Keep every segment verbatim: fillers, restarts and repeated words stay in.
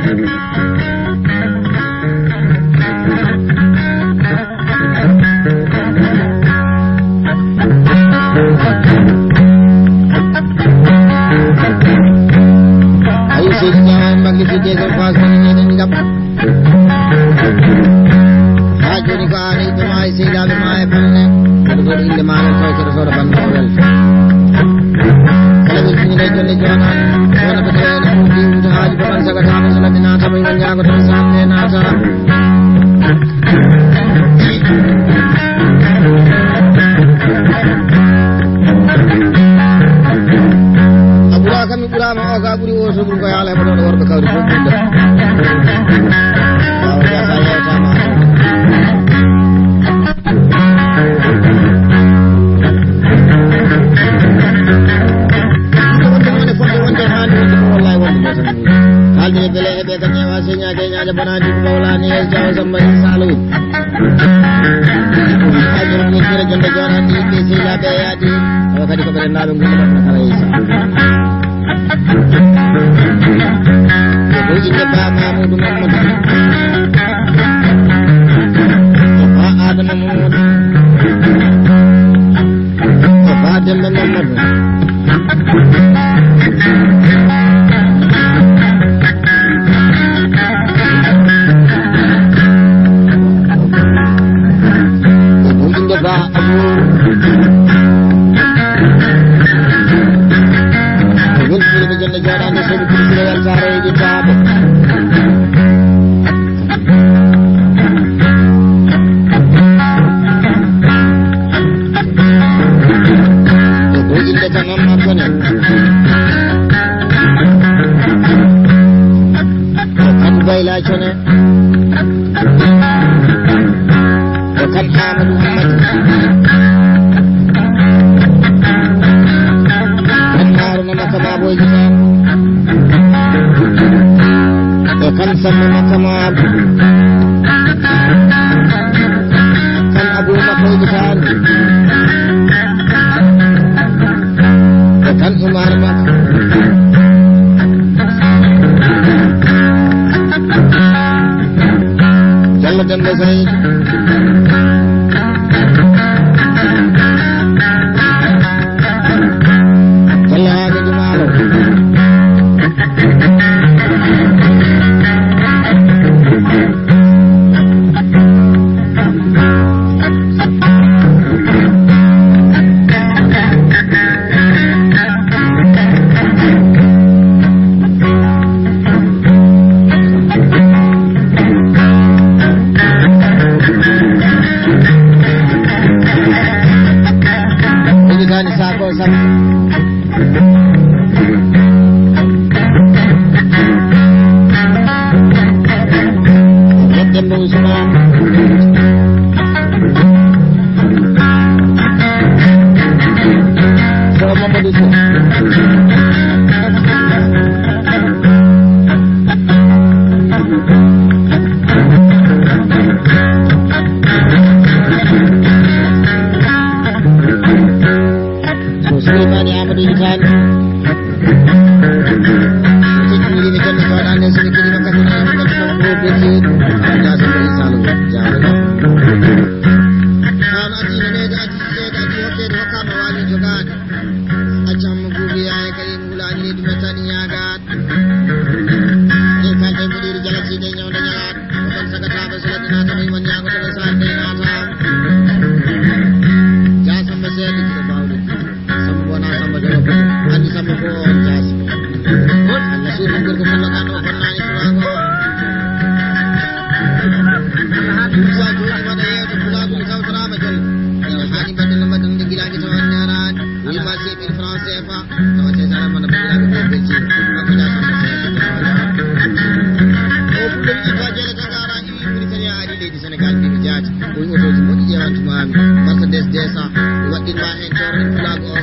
Ayi seydi Jawa en mbaggi fidde ko fas ko ni en ngam. Haa jooni ko aan yiɗɓe maa e seydaaɓe maa e fanne. Kadi ko innde maa men fay keɗotooɗo bannde o wel. Kala ɓe jini ɗo jonde jooɗaani. Wona ko tawee no ɗum ɗi wuto haaji ko man saga taama so ladde naata mo iman ñaago tan saamne naata. A ɓuraaka mi ɓuraama o ka ɓuri o so ɓuri ko yaala heɓa ɗo worɓe kawri fof ɗum ɗo. Waaw, ya sa yewtama. Wonde noone fodde wonde haani wonde ko wallahi wonde ko tan. Haalde e bele e ɓe ka ñeewa señaade e ñaaja bonaani ko bawlaani e jaw samba e saalum. Ay jooni min kira jonde jooɗaani yimɓe sehilaɓe e yaade. Tawa kadi ko ɓe rennaaɓe ngol waɗno kala yeeso. Ko innde Ba Mamoudou Mamadou. Ko Ba Adama Mamadou. Ko Ba Demba Mamadou. Ko innde Ba Abu. Ko weltiiɓe jonde jooɗaande seydi Kursire weltaare e ƴettaade. E ko innde ka noon maa kone. Ko kan Bayla Cone. Ko kan Amadou Amadou. Kan Haruna Makama Boy Gitan. Ko kan Samma Makama Abdou. Kan Abou Makoy Gitan. Ko kan Umar Mak. Jallo Demba Sey. Jallo Hamidou Malo. Woni kani sako sam. Demba Ousmane. Sow Mamadou Sow. Sow Souleymane Amadou Itani. Sidi Mourinho jonne ko waɗande sene kadi no kasina e ɓen ko ko beti. Wanda so ko Saloum jaawale. An ati no ɓeyde ati seeɗa ati hokkede hokkama wawi jogaade. Accam guubi yaye kadi ngulani leydi men tan ñaaga. E kalde mbuɗiri jala side ñawde ñaat. Ko tan sagataɓe so ladde naata ko yimon ñaago to ɓe saalde naata. Ja Samba seeɗa jiɗo bawɗo. Samba wona Samba Jolof. Andi Samba ko on jaasi. Allah suuɗi gorko fonno kan o fonnani fulago. Sa joni waɗa yewte fulago mi tawtorama jol. Ina haɗi mbaɗen no mbaɗen nde gilaki tawa neraɗi. Wima seeɗa mille francs C F A. Tawa sesara mana biraɓe ko belji. Makko ja Samba seeɗa. O fulɓe wiɗi to jeere tagara iwi Mauritanie ari leydi Sénégal mbiɗo jaati. O wi otoji moƴƴi ƴeewantu maami. Mercedes deux cents. Mi waɗɗinma heen cooren pulaagu o.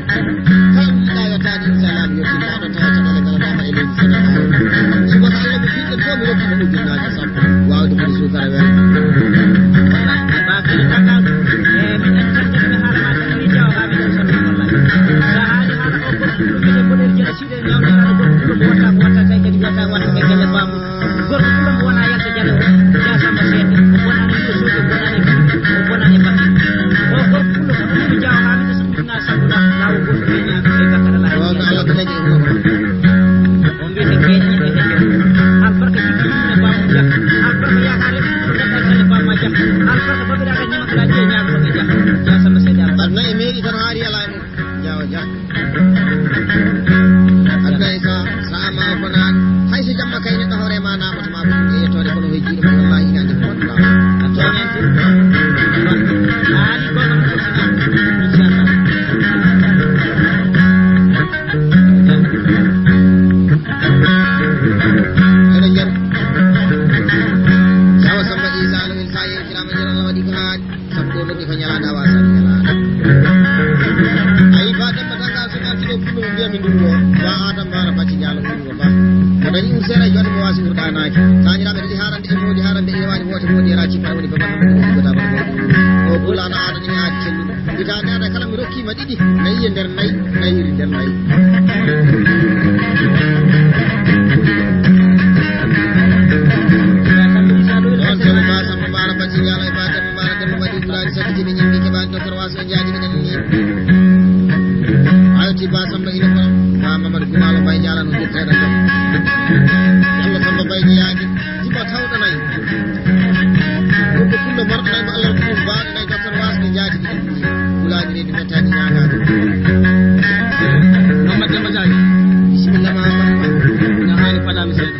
Kala ko yiɗa yottaade inchallah mi yottin ma ɗo tawa caɗeele ngalanama e leydi Sénégal. Subaka Allah ko fiɗɗen fof mi rokki mo ujunnaaji sappo. Waawde foti suukara wel. Bakary Kaka. E min en tan kadi mi haala ma tan o wi jawa ha mi ɗen sonno wallahi. Sa haali haala o ko ɗum ɗum minen mboɗen jeɗa siɗen ñawde haala ko ɗum ɗum wota wota tawi kadi wota wata ɓe gelle bamum. Aduna e meeri tan haari alaa e mum. Jaawa, jaawa. Aduna e sa, sa ama o konaak. Hay so jamma kay neɗɗo hoore ma naamata ma ko e yettoode kono hejjiiɗo ma wallahi ina andi ko waɗata. A tooñaaki. A ari ko non ko sa. Inchallah. Eɗen jam. Jaawa Samba Isa Lawel sa yewtirama jara Allah waɗi ko haaɗi. Sappo ɗo ko ñalaande awa sani ñalaande. Ayi ba demba tan ka suma kilo kilo mbiyami ɗum ɗo. Ba Adam bara bacci jalo ɗum ɗo ba. Ko dañi ɗum seeɗa jooɗo mo wasi urɗanaaki. Sañiraɓe ɗiɗi harande e moodi harande e waɗi wote moodi era cippa woni ko ba. Ko da ba. O bulana Adam ni aadi cellu. Ita ne ada kala mi rokki ma ɗiɗi. Nayi e nder nayi, nayi iri nder nayi. On solo ba sama bara bacci jalo e ba Mara dem waɗi Ibrahima Sadi Jibi ñimɓe keɓaani docteur Waso Jaaji ɓe ɗen ni. Ayo ti ba Samba ina kono ba Mamadou Gumalo Bay Jala no jokka da jom. Yalla Samba Bay Jaaji jiba tawɗo nay. Ko ko kullo marɗo nay mo Allah ko ba nay docteur Waso Jaaji ɓe ɗen ni. Wulaji reedi mettani ñaagaade. Mamadou Demba Jaaji. Bismillah ma. Na haali fada mi seeɗa.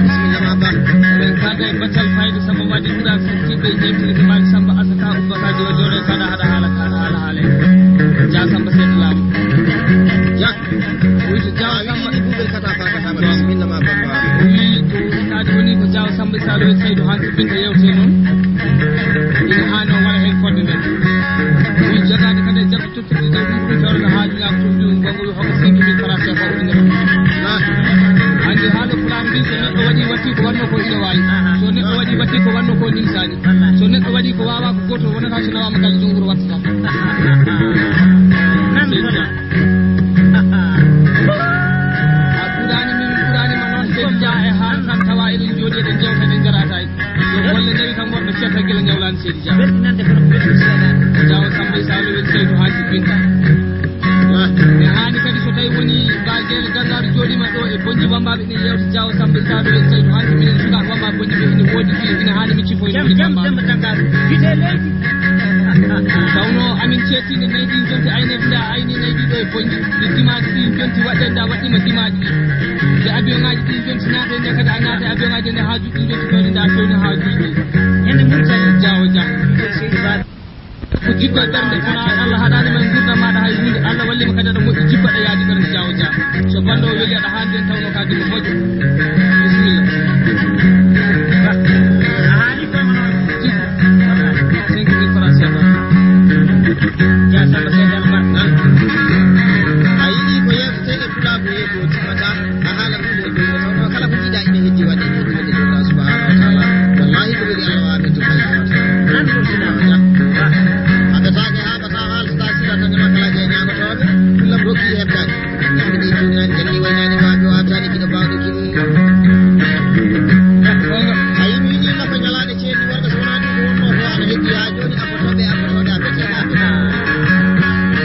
Bisimilla ma ba. Min kanda e batal fayda sama waɗi ɓura fiftiɓe jemtini ko mbaɗi Samba Asata Ubbakaji o jooɗo e fada haɗa haala haala haala haale. Ja Samba seeɗa laamu. Ja. Wuyto Jaw Samba. Ni buɓe kata fata kama bisimilla ma ba. Wi kadi woni ko Jaw Samba Salo e Saydu Hansi ɓe ko yewte noon. Ina haano waɗa heen fodde nde. Wi jogaade kadi e jaɓɓe tottirɗi ɗo ɗum ɗum jawle haaju ñaam ɗum ɗum bangu yo hokka cinq mille francs C F A o ɗum. Anndi haala pulaar mbi so neɗɗo waɗi watti ko wanno ko ina waawi. So neɗɗo waɗi watti ko wanno ko nimsaani. So neɗɗo waɗi ko waawaa ko gooto wonata so nawaama galle ɗum wuro wattata. Nan ɗon. A ɓuraani min ɓuraani ma noon Seydi Dia e haala tan tawa eɗen jooɗi eɗen jewta eɗen ngarata e. Yo golle ndewi kam woɗɗo ceerta gila ñawlaani Seydi Dia. Belɗinande kono ko belɗi seeɗaani. Jaawo Samba Salo wel Seydu Haaji Binta. E haani kadi so tawi woni ba jeene Gangaaru jooɗiima ɗo e Bonji Wambaaɓe ina yewta Jaawo Samba Salo wel Seydu Haaji minen sukaaɓe Wambaaɓe Bonji ɓe ina woodi ɓiye ina haani mi cifoy jam jam Demba Gangaaru. Gite leydi. Tawno amin ceettiinde nayi ɗin jonti ayneede nda ayni nayi ɗi ɗo e Bonji. Ɗi dimaaji ɗin jonti waɗɗe nda waɗɗiima dimaaji. Nde avion ŋaaji ɗin jonti naate nde kadi a naata e avion ŋaaji nde haaju ɗin jonti ɗo nda fewni haajuuji ɗi. Ñande mum tan. Jaawo jam. Ko jikko e ɓernde kono Allah haɗaani ma e nguurndam maaɗa hay huunde. Allah walli ma kadi aɗa moƴƴi jikko aɗa yaadi ɓernde jaawo jaa. So banndo o weli aɗa haandi en tawno ka debbo moƴƴo. Bisimilla. A haali ko hono jikko. Cinq mille francs C F A. Jaa Samba Seydi Albar. A yiɗi ko yewtete e pulaagu he ko timmata. A haala ɗum e ɗum, kono kala ko jiiɗa ina heddi waɗde e ɗum e ɗum Allah subhanahu wa taala. Wallahi ko weli Allah wa amin to kala. Nan ko sina wa ja. Abata ke ha bata hal sta sila tan ma kala je nyaama to. Kullum roki hebdani. Yambe de tunan jalli wayani wa do abtani kido bawdo kin. Ayi mi ni ma ko nyalade ceedi worɓe so wonaa ɗum ko wonnoo ko ana heddi haa jooni, abbotooɓe, abbotooɓe, abbotooɓe, abbotooɓe.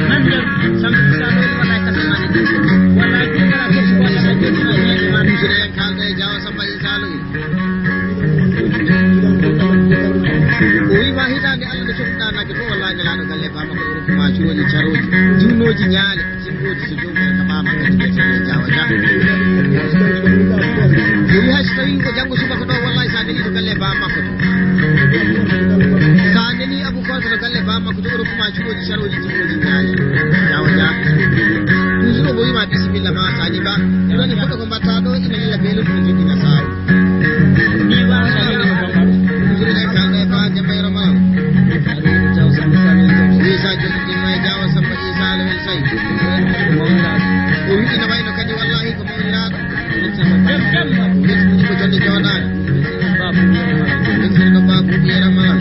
Nan nder samedi sa ɗo wala e kasa ma ɗi. Wala ɗum wala ko si wala ko jooni ma ñaami ma ɗum. Jure en kaalda e Jaawo Samba Isa Lowi. O wi ma hitaande Allah nde cohluɗaa nagge fof wallaahi nelaaɗo galle Bamako Europe ma cuwoni carooji, diwnooji ñaale. Jinnooji so joomum en kaɓaama kadi ɓe tawii e Jaawa Jah. Jowi hay so tawii ko janngo subaka ɗo, wallahi so a nelii to galle baa makko to. So a nelii Abu Koyta to galle baa makko to, oɗo kuma cuɗooji carooji jinnooji ñaale. Jaawa Jah. Toujours o wiima bisimilla ma Sadio Ba. Ɗoni foto ko mbatta ɗo ina lilla beelo ɗum joɗɗina saaru. Ni wa Sadio Ba. Toujours en kalda e Ba Demba Yoro Malam. Isa joɗɗinma e Jaawa Samba Isa Alawel Say. O wiɗi no wayno kadi wallahi ko mawniraaɗo. Wettude ko jonde jooɗaani. Wettude ko Baabu Yera Mala.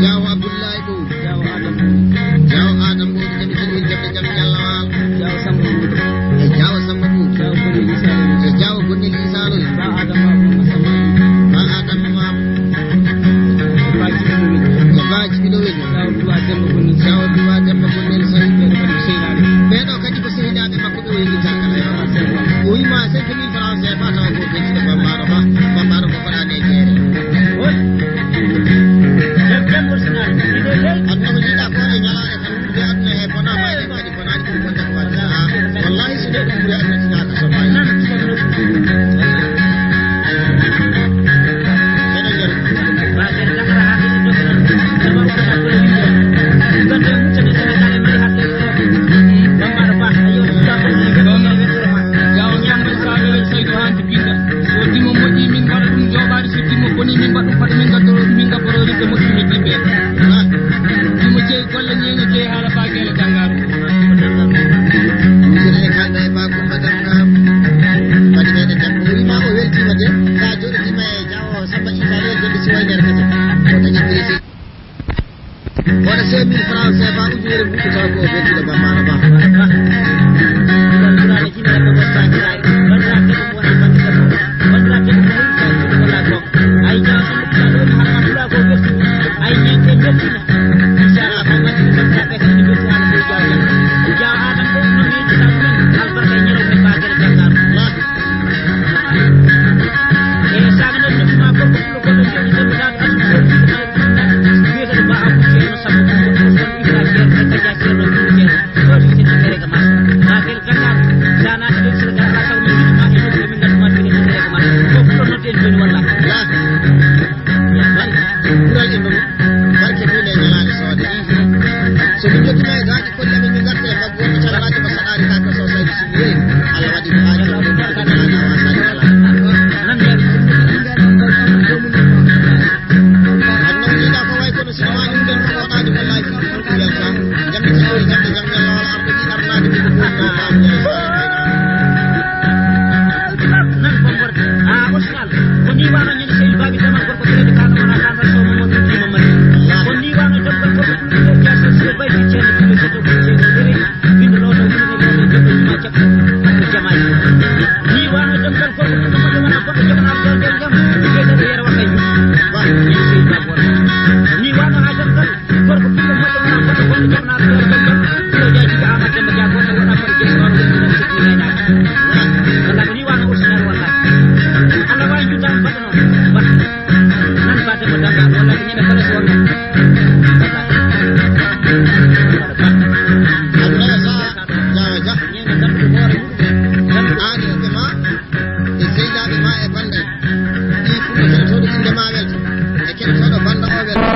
Jaawo Abdullahi Bow. Jaawo Adam Bow. Jaawo Adam Bow. Jaawo Adam Bow. Jaawo Samba Bow. E Jaawo Samba Bow. Jaawo Gonne Lisaloy. E Jaawo Gonne Lisaloy. Ba Adam Maam. Ba Adam Maam. Baaji Ɓiɗo Weli. Baaji Ɓiɗo Weli. Jaawo Duwa Demba Gonne. Jaawo Duwa Demba Gonne Sey. Ɓeɗo kadi ko sehilaaɓe makko ɓe weli tan kala. O wima cinq mille francs C F A tawa ko ɓe jiɗa bambaɗo ba. Bambaɗo ko faɗa ne. Ni wano jom tan gorko ɓiɗɗo moƴƴo wona goɗɗo jom na goɗɗo jom jom. Yeeso yeero wonde jum. Wa. Ni wano ha jom tan gorko ɓiɗɗo moƴƴo wona goɗɗo goɗɗo jom na goɗɗo jom jom. Ko jaji ka ama jom ja goɗɗo wona ko jom wona ko jom jom. Wala ni wano o sinar wala. Allah wa jutan baɗno. Wa. Nan ba ta mutanga wala ni ne kala so wala. Abdoulaye Sarr, Diawa Dia. Aan e ɓiɓɓe ma, e sehilaaɓe ma e banndiraaɓe. Ɗii fulɓe keɗotooɗo innde ma welta, e keɗotooɗo bannda o welta.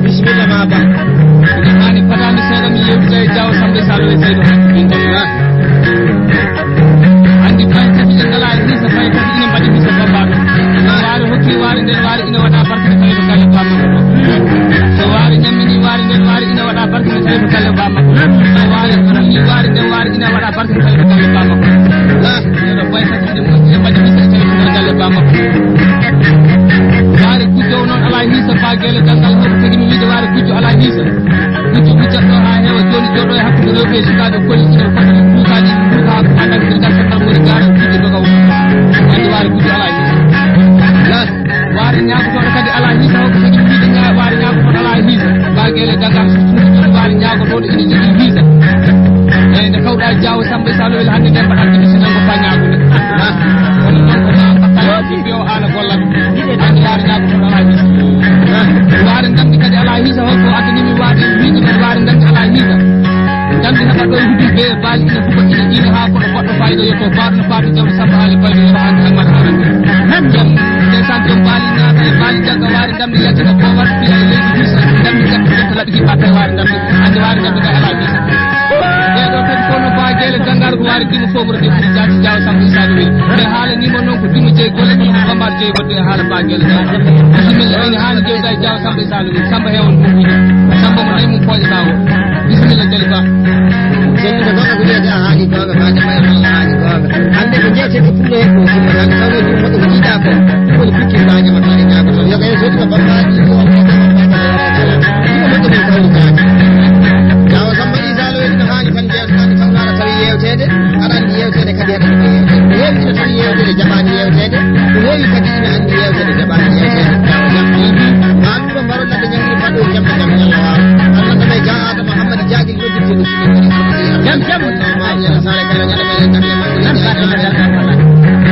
Bisimilla ma ba. Ina mani patani seeɗa mi yewtida e Diaw Sambe Salo e Seydo Binta. Andi fay tati en ngala e misa fay tati ina mbaɗi misa bambaɗo. Waare hokki waare nden waare ina waɗa barke tawi ko galle bamma ko. So waare ñammini waare nden waare ina waɗa barke tawi ko galle bamma ko. So waare ni waare nden waare ina waɗa barke tawi ko galle bamma ko. Ina ɗo fay tati ina moƴƴi e mbaɗi misa tawi ko galle bamma ko. Waare gujjo o noon ala hisa ba gele dangal hoto tagi mi wiide waare gujjo ala hisa. Gujjo gujjat ɗo haa heewa jooni jooɗo e hakkunde rewɓe e sukaaɓe koli ina fotani duukaaji duuka haa ko andan kirgal sakkal moni gaara gujjo doga o. Wande waare gujjo ala hisa. Waare ñaagotooɗo kadi ala hisa hoto tagi mi wiide ña waare ñaagotooɗo ala hisa. Ba gele dangal so suuɗi waare ñaagotooɗo ina jogii hisa. Eyi nde kawɗa Diaw Sambe Salo el hannde nde mbaɗa kadi sinango fa ñaagude. Kono noon ko ma mbaɗa yo ɓe o haala gollal. Ande waare ñaago toon ala hisa. Waare ndamɗi kadi ala hisa holko addanimi waade wiide men waare ndamɗi ala hisa. Ndamɗi heɓa ɗo hudu be baali ina huɓa ina ina haa kono goɗɗo fayda yetto baɗo no faati jawdi sabba haali balɗe yoro hande hammata haarande. Joom ndeysaan joom baali naata e baali jagga waare ndamɗi yaltina ko war fiya e leydi hisa ndamɗi jagga jetta laɗi hiɓɓa tawi waare ndamɗi ande waare ndamɗi kay ala hisa. Ɓeɗo kadi kono ba gele dangal ko waare dimo fof rodi pour jaati Diaw Sambe Salo wi. Ɓe haalanima noon ko dimo jeyi golle ɗiɗi ko bambaɗo jeyi wadde e haala ba gele dangal. Bisimilla ene haani jewta e Diaw Sambe Salo wi. Samba heewon ɗum wiide. Samba mo nayi mum pooƴe ɓaawo. Bisimilla Jali Ba. Seɗɗa goɗɗo ko wiyete a haali goonga ba de mayro a haali goonga. Hande ko jeetete pullo he ko simo tan sawno ɗum moɗo ko jiiɗa ko. Ɗum woni pikkirɗa ñama kala ñaago toon. Yo kay sodi ko bambaji ko. Ɗum moɗo min kawri kaaki. Diaw Samba Isa Lo en ko haali tan jeeso tan ko tawno aɗa tawi yewtede. Aɗa andi yewtede kadi aɗa andi yewtede. Ko heewi ina tawi yewtede jaɓani yewtede. Ko heewi kadi ina andi yewtede jaɓani yewtede. Diaw Samba. Ma ɗum ko mbaro ladde ñamri faɗo jamma jam ñalla waaw. Allah ɗo ɓe jaa Adama Hammadi Jaagil noddirde no sini. Jam jam. Sare kala ñande ɓe en tan e makko. Nan ka ɗum tan.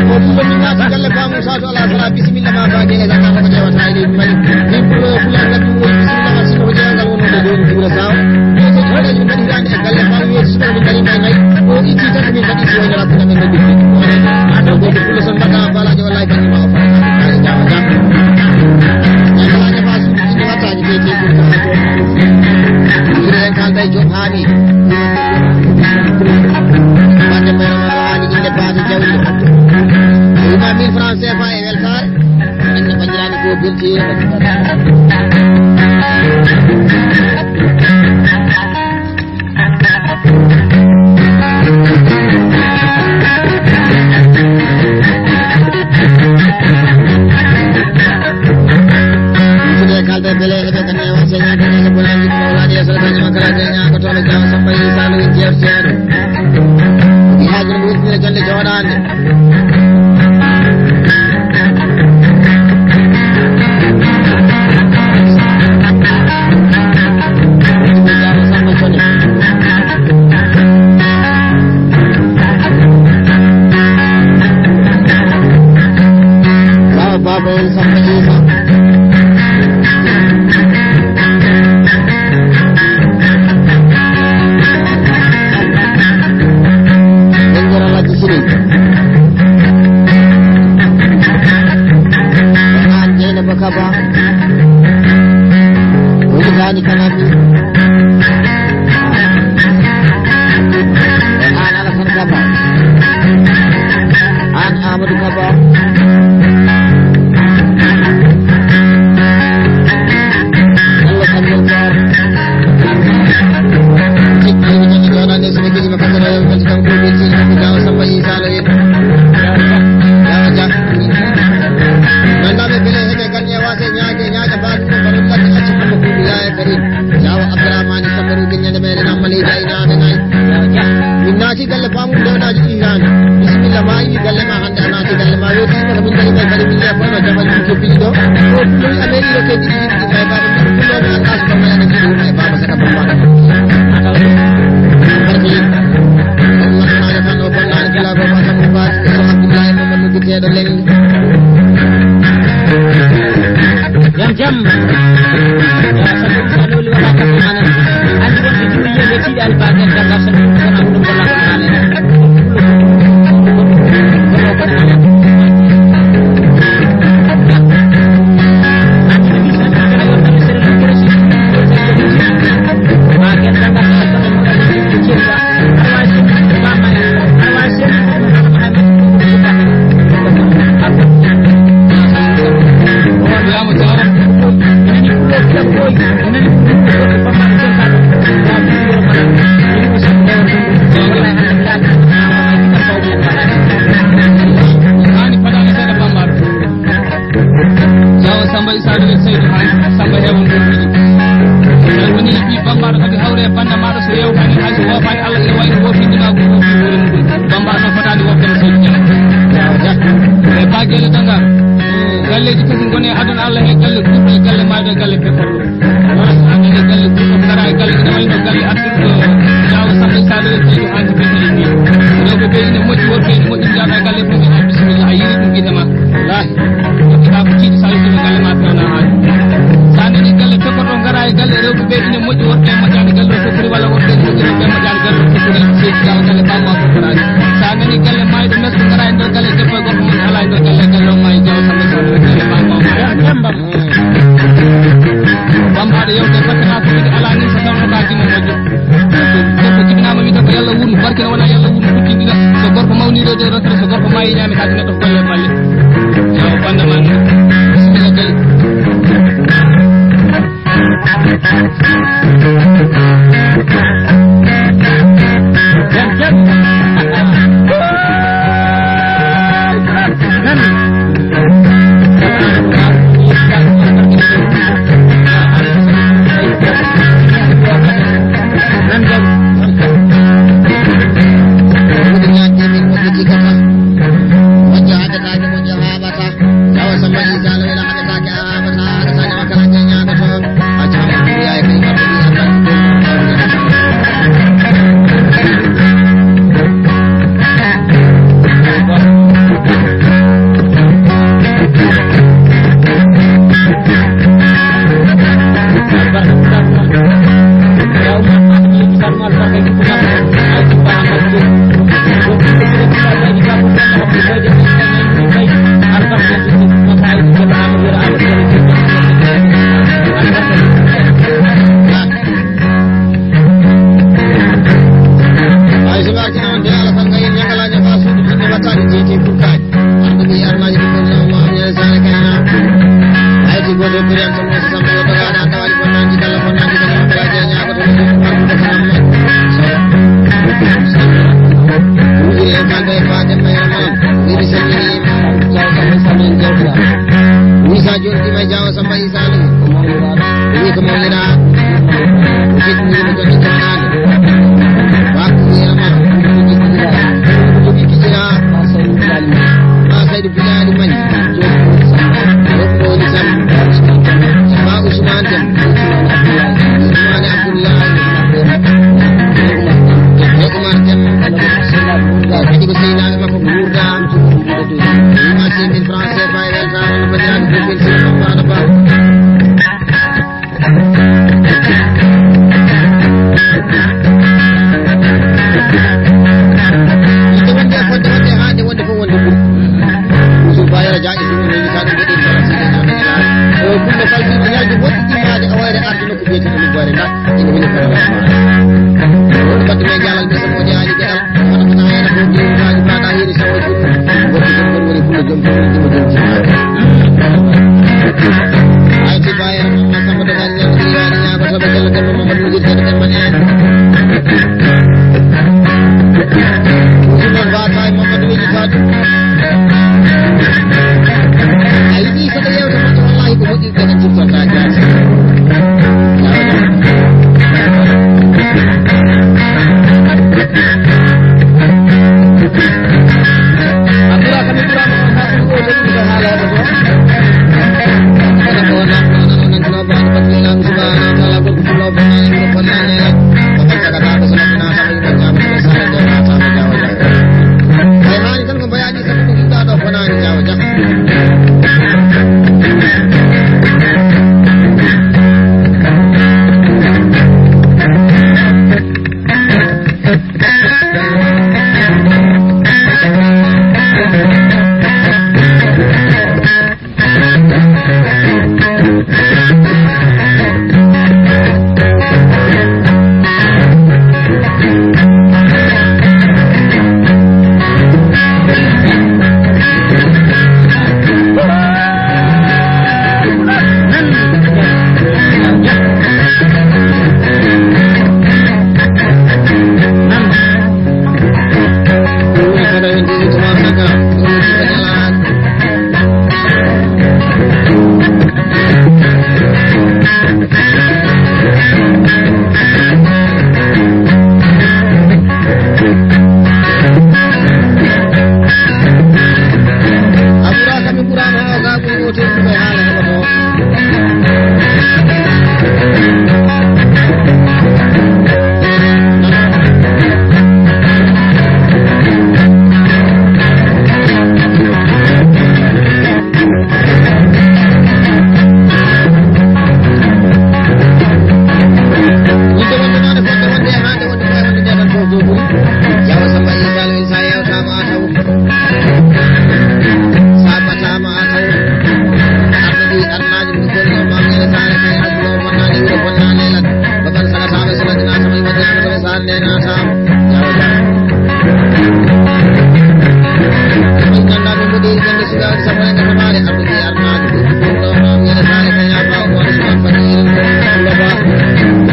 Ko ɗum woni ma galle ba Moussa to Allah sala bisimilla ma ba. Ɓay Joob Haami. Batte Mayre Wala Haami, inde Baasi Jawɗo. O wima mille francs C F A e weltaare. Ande banndiraaɓe ko belti. Kalde bele heɓe kane wase ñaade ñaade bola yitto wala de sala ñama kala de ñaako to be jaw samba yi salu jeer jeer. Di hajur mu wutni jande jooɗaande. Bawa baba on samba isa. Ɓe ngara Alhaji Sirif. An Jeynaba Kaba. Woni Gani Kanabi. An Alassane Kaba. An Amadou Kaba. Allah Samuel Sarr. Cikki ko jogii ɗo, nande so ɓe kadi ɓe kaddata, ɓe kanko ɓe ci ko Jawa Samba Isa Lo en. Jawa Dia. Nanda ɓe bele heɓe ganye wase ñaage, ñaage ba ɗum ko baɗum ladde acci ko ko yaye kadi. Jawa Abdourahmane Samba Rubin ñande meɗen Amma Leydi Aynaɓe Ngaye. Min naati galle Bamum Dewnaaji Iran. Bisimilla ma, iwi galle ma hannde, a naati galle ma, weeti ko min ngari ɓay kadi min jeeya kono jabal min joppiɗi ɗo. O ɗum ameri yo ke ɗiɗi ɗiɗi ɓay baba min kullono a kasu ko maya na jiɗi wona e baba saka baba. Barki. Ɗum na na tan o bonna na kila ko ba samu ba so Abdullahi Mamadou Giteɗo Leng. Jam jam. Ya, sa ɗum, sa ɗum, wala ko mana. Andi wonde juuɗe yeeɓe tiiɗaani baagal janngal, so ɗum wona ko ɗum wala ko mana. Jawo Samba Isa Dole Seydou Haali Samba Heewon ɗum ɗiɗi. Tawi woni ɓii Bambaɗo kadi hawre e bannda maaɗo so yewtani hay so woofaani Allah ina wayno woofi dina ko woofi woni ɗum. Bambaɗo noon fotaani wofde no Seydou Dieng. E Ba Gelle Dangar. Galleeji tati ngoni e aduna Allah he galle ɓurɗo e galle maayɗo e galle pepporɗo. Wala so a galle galle ɓurɗo ngara e galle ina wayno galle artirɗo Jawo Samba Isa Dole Seydou Haali Rewɓe ɓe ina moƴƴi, worɓe ina moƴƴi, njaaɗa e galle fof, ɓe haa bisimilla, a yiiri ɗum gite ma. Wallaahi. Wonde kaa ko tiiɗi, so a yettiima galle ma, feewna haa ɗum. So a nanii galle pekkorɗo, ngara e galle, rewɓe ɓe ina moƴƴi, worɓe e moƴƴaani, galle o fokkori, walla worɓe ina moƴƴi, rewɓe e moƴƴaani, galle o fokkori, seydi Jaw, galle bamma o fokkoraani. So a nanii galle maayɗo, mesɗo, ngara e nder galle, debbo e gorko mum, alaa e nder galle, galle o maayi, Jaw Samba Samba, galle bamma o maayi. Bambaɗo yewte battata ko kadi alaa nin so tawno ka jimo moƴƴo. Gorko jibinaama wiide ko yalla wurnu, barke no wona yalla wurnu kuccindina. So gorko mawnirede e rottere, so gorko maayi ñaami kadi neɗɗo ko golle balle. Yo banda man. Bismillah gay. Jam, jam. Wisa joni ɗima e Jawo Samba Isa Aliou. Wi ko mawniɗa. Ko fitnirimo joni jawnaade. Wa ko wiyama. Ko jogi kiƴira. Ma Saydu Bilali Mali. Ɗum woni Samba. Ɗum woni Samba. Samba Ousmane Dem. Ousmane Abdoulaye. E Oumar Dem. Kadi ko seynaaɓe makko ko wuurda. Ɗum woni mille francs C F A e weltaare no banndiraaɓe fof weltiima no baaɗa baaɗa. Yimɓe wonde e fodde wonde e haande wonde fof wonde ɓuri. Toujours Bayero Dia e ɗum woni ka ɗum ɗiɗi ɗo sidi na men la. O ɗum no falti ko yaldi woɗɗi ɗimmaade o wayre arde nokku biyete ɗum Bayero Dia. Ina woni ko woni batte men jalal ɓe so mo jaali gaɗal. Wona ko tawa ene fof ɗi ka ɗi mbaɗa hiri sawo ɗum. Woɗɗi ɗum ɗum woni fulla jom ɗum ɗum ɗum. Ay ti Bayero Dia. Samba Daga Ñaŋ Iriwaani Ñaago Toɓe Jallo Demba Mamadou Wujir Geno Demba Ñaŋ. Ousmane Ba Taye Mamadou Wiji Fat. A yiɗi saɗa yewta moƴƴo wallahi ko moƴƴi gana ciftorta jaasi. Abdoulaye Kane Ibrahima on ka ɗum ɗo jogɗude haala heɓa to. Kono ko wona ko wona ɗo nantuno bano batmi lan subhanahu wa ta'ala ko ɗum ɗo bana en ko bana ne lan. Ko tan taga ta ko sona na ta ko yimɓe ñaama ko sare ko na ta ko jawa jawa. Ay mani tan ko mbayani sa ko ɗum ɗa ɗo ko nani jawa jawa. Abdoulaye Kane Ibrahima o ga ɓuri woto ɗum e haala heɓa to. Yimɓe wonde noon e fodde wonde e haande wonde ko e wonde nde tan fof ɗo ɓuri. Yawa Samba Isa Alwin sa yewtama a taw. Sa batama a taw. Arɗo ɗi arnaji ɗum gonno ma ñande taare kay arɗo bonnani wuro bonna lelat. Babal sagatama sagatama sama iwajama sama sa nde natama. Yawa Samba. Min ganda ɗum ko ɗi ganda sugal sama e gasa mare arɗo ɗi arnaji ɗum gonno ma ñande taare kay arɗo woni sugal fani. Ɗum ɗo ba. Ɗum ɗo ba.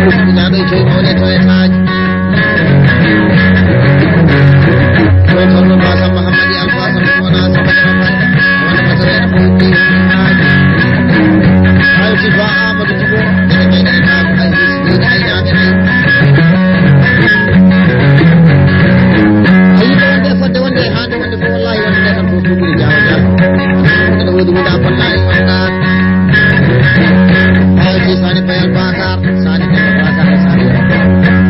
Ɗum ɗo ba. Ɗum ɗo ba. Ɗo Cerno Ba Samba Hammadi Alfa Samba wona Samba Jarafa. Wona ko Samba Jarafa. Hayti Ba Amadou Djibo. Ene ɓeyda e Ba Aziz. Ɓeyda e Ba Aziz. A yiɗi wonde e fodde wonde e haande wonde fof wallahi wonde nde tan fof ɗum ɓuri jaawa jaawa. Ene woodi wonda bonna e wonda. Hayti Sani Bayal Bakar. Sani Bayal Bakar. Sani Bayal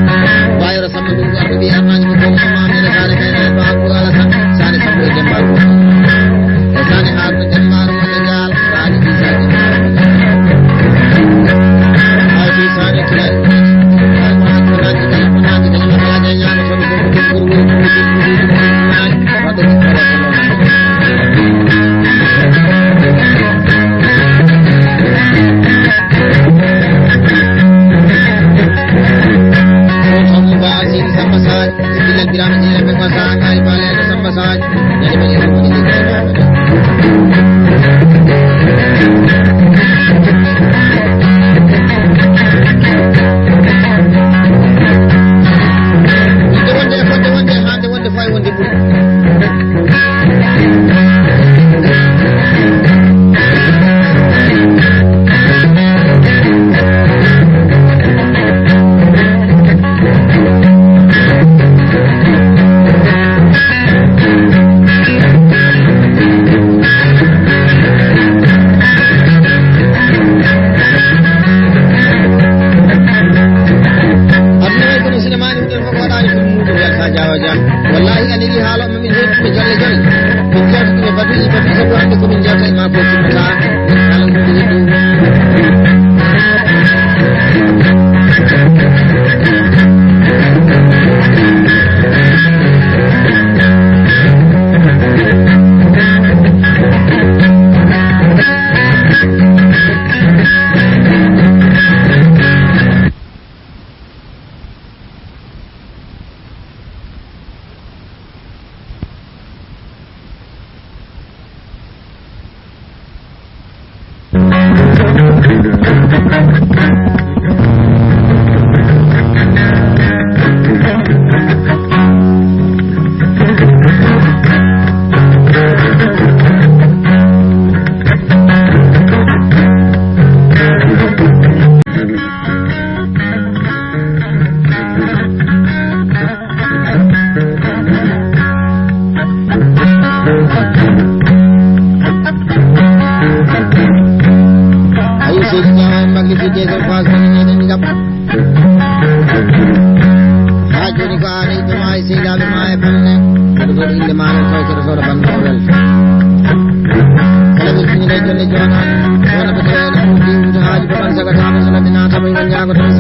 Bakar. Wallahi, a neli haala ma min heɓi ɓe jolle jolle. Min jawti ɗum e batuji, batuji sabu hannde ko min jawta e ma ko timmata. Min kala ko ɗum ɗum. Ayi seydi Jawar Mbagge fidde ko fas ko ni ni gam. Ha joni ko an e ɓe ma e seydaaɓe ma e banne. Koɗo koɗo innde ma non koy koɗo koɗo banno orel. Kala min fini ɗo jonne jona. Wona ko tawno ɗum ɗi wuto haaji ko man saga tama sona ɗi naata mo ñaago tan.